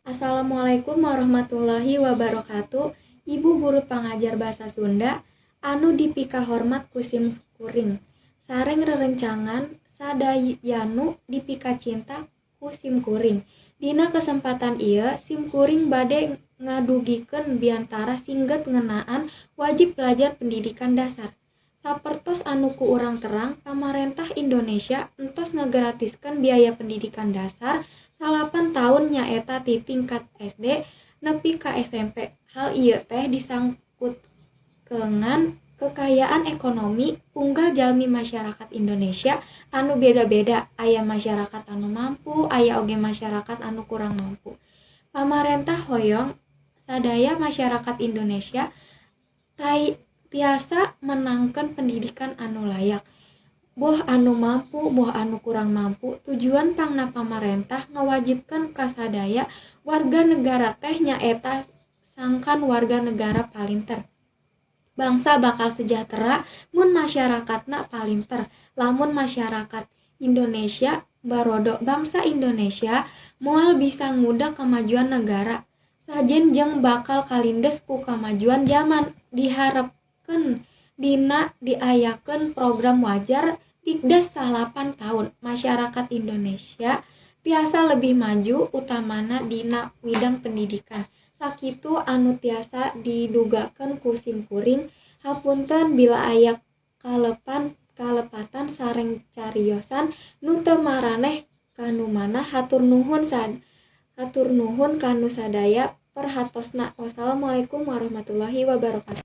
Assalamualaikum warahmatullahi wabarakatuh. Ibu guru pangajar bahasa Sunda anu dipikahormat ku sim kuring. Sareng rerencangan sadayanu dipikacinta ku sim kuring. Dina kesempatan ieu sim kuring bade ngadugikeun biantara singget ngeunaan wajib belajar pendidikan dasar. Sapertos anu ku urang terang, pamarentah Indonesia entos ngagratiskeun biaya pendidikan dasar 9 taun, nyaeta ti tingkat SD nepi ka SMP. Hal ieu teh disangkutkeungan kekayaan ekonomi unggal jalmi masyarakat Indonesia anu beda-beda, aya masyarakat anu mampu, aya oge masyarakat anu kurang mampu. Pamarentah hoyong sadaya masyarakat Indonesia tiasa meunangkeun pendidikan anu layak, boh anu mampu, boh anu kurang mampu. Tujuan pangna pamarentah ngawajibkeun ka sadaya warga negara teh nyaeta sangkan warga negara palinter. Bangsa bakal sejahtera mun masyarakatna palinter. Lamun masyarakat Indonesia barodo, bangsa Indonesia moal bisa ngudak kamajuan negara sajen jeung bakal kalindes ku kamajuan jaman. Diharepkeun dina diayakeun program wajar Dikdas 9 taun, masyarakat Indonesia tiasa lebih maju, utamana dina widang pendidikan. Sakitu anu tiasa didugakeun ku sim kuring. Hapunten bila aya kalepatan sareng cariosan nu teu maraneh kanu manah. Hatur nuhun kanu sadaya perhatosna. Wassalamualaikum warahmatullahi wabarakatuh.